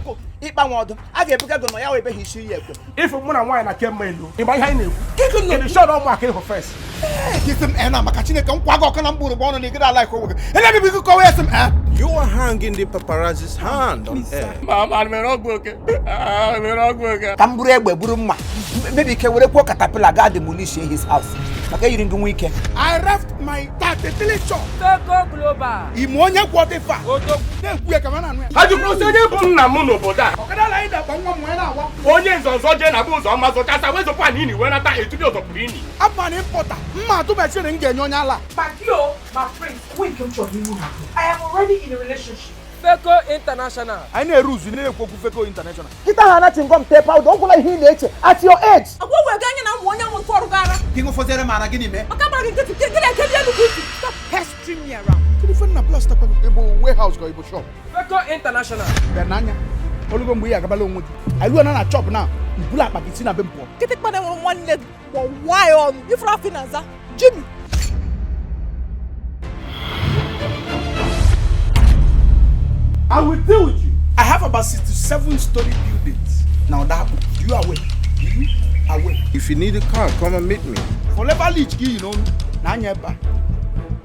N'akụkụ ịkpanwe ọdụ a ga-ebuga gị nọ ya wee ebe ha isi ya ekwe. Ịfụ mụ na nwaanyị na kemgbe elu ịgba ihe anyị na-ekwu kedu shọn ụmụaka ịhụ fes. Kisi m na maka Chineke nkwa gị ọkụ na mkpụrụ bụ ọnụ na igide ala onwe gị ele bibi gị kọwa esi m. You are hanging the paparazzi's hand on air. Ma mere ọgwụ oke, mere ọgwụ oke. Ka m buru egbe buru mma mebi ike were kwuo katapila gaa demolish his house maka eyiri ngị nwa ike. I left my 33 shop. Feko Global. Ime onye kwọ dị fa na-ekwu ya ka m na-anụ ya. Ha jụkwuru sị onye bụ nna m n'obodo a. Ọkada ala anyị na-akpa nwa m nwee na-awa. Onye nzọnzọ jee na bụ ụzọ ọma zọchasa wezụpụ anyị ini wee nata etuli ụzọ pụrụ ini. Abụ na ịmpọta mma atụ mechin m ga-enye onye ala. Ma gị o, ma Prince, onwe nke m chọrọ iwu ha. I am already in a relationship. Feko International. Anyị na-eru uzu na-ekwu okwu Feko International. Kịta ha anachi ngọm tee pawuda ọ gwụla ihe ị na-eche at your age. Agwa wee gaa anya na ụmụ onye nwụrụ ọrụ gara. Gị ṅụfọziere m ara gịnị mee? Maka gbara gị nkịtị gị na-ekeli elu ka isi. Stop pestering me around. Kedu ife nna plasta kwanụ? Ịbụ warehouse ka ịbụ shop? Feko International. Bịa n'anya olugo mgbe ị agabala onwe gị anyị ruo na na chọp na ibulu akpa gị si na be m pụọ. Kịtịkpa na nwụrụ nwanne gị gbọwa ya ọnụ. Ifuru afọ ị na-aza Jimmy. I will deal with you. I have about 67 story buildings. Now that you are aware. You are aware. If you need a car, come and meet me. Forever leech gị yi n'ọnụ na anya ebe a.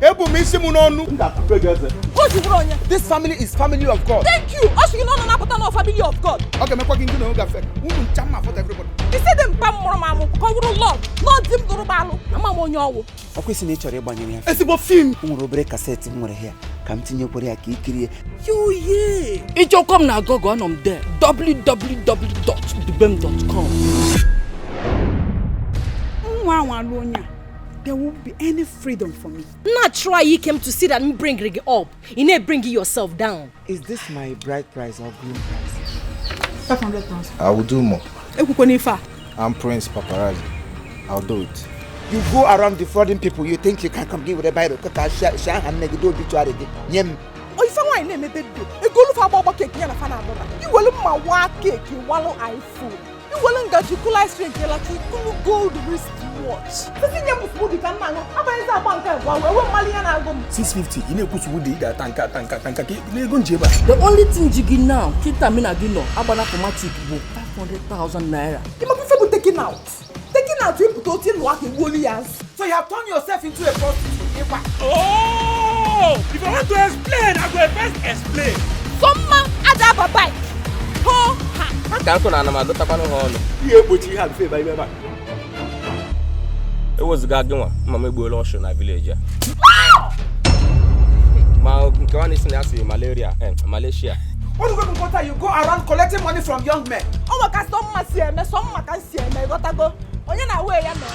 Ebu m isi m n'ọnụ. M ga-atụpe gị eze. O ji wụrụ onye. This family is family of God. Thank you. Ọ sị gị na ọ nọ na-apụta na family of God. Ọ ga-emekwa gị ndị na oge afe. Unu ncha mma fọta everybody. Isi dị mpa m mụrụ m amụ ka ọ wụrụ lọd nọọ di m gụrụ m alụ ama m onye ọwụ. Ọ kwesị na ị chọrọ ịgbanyere ya. Ezigbo fim. O nwere obere kaseti m nwere ya ka m tinyekwere ya ka ikirie. Yuye. Ịchọkwa m na Google anọ m there www.dubem.com. Nwa anwa onye a, there won't be any freedom for me. Not try you came to see that me bring you up. You need bring yourself down. Is this my bride price or groom price? 500,000. I will do more. Ekwukwe n'ife a. I'm Prince Paparazzi. I'll do it. You go around defrauding people, you think you can come give with a Bible ka sha ha nne gị do obituary gị nye m. Ife nwaanyị na-emebe do egolu agba agba keeki ya na fa na-abụba iwelu mma waa keeki walụ iPhone iwelu ngaji kụlụ ice cream kelachi kụlụ gold wrist watch sisi nye m smoothie ka m na-aṅụ abanyezi agba nke gwa wee wee mmalị ihe na-agụ m. 650 ị na-ekwusu wudi ị ga-ata nka ata nka ata nka ka n'ego nji ebe a. The only thing ji gị now kịta mụ na gị nọ agbana automatic bụ 500,000 naira. Ịmakwa ife bụ taking out taking out ịpụta otu ịlụ aka egbuolu ya azụ. So you have turned yourself into a prostitute. Ịkwa. Oh! If I want to explain, I go first explain. Sọmma aja aba bike ho ha. Ka nkụ na ana m agụtakwanụ ha ọnụ. Ihe egbochi ihe a mfe ebe ebe a. Ewezụga gị nwa mma m egbuola ọshụ na vileji a. Ma nke nwa na-esi na ya si malaria Malaysia. What do you go you go around collecting money from young men? O nwe ka sọmma si eme sọmma ka m si eme ịghọtago onye na-awe ya mere.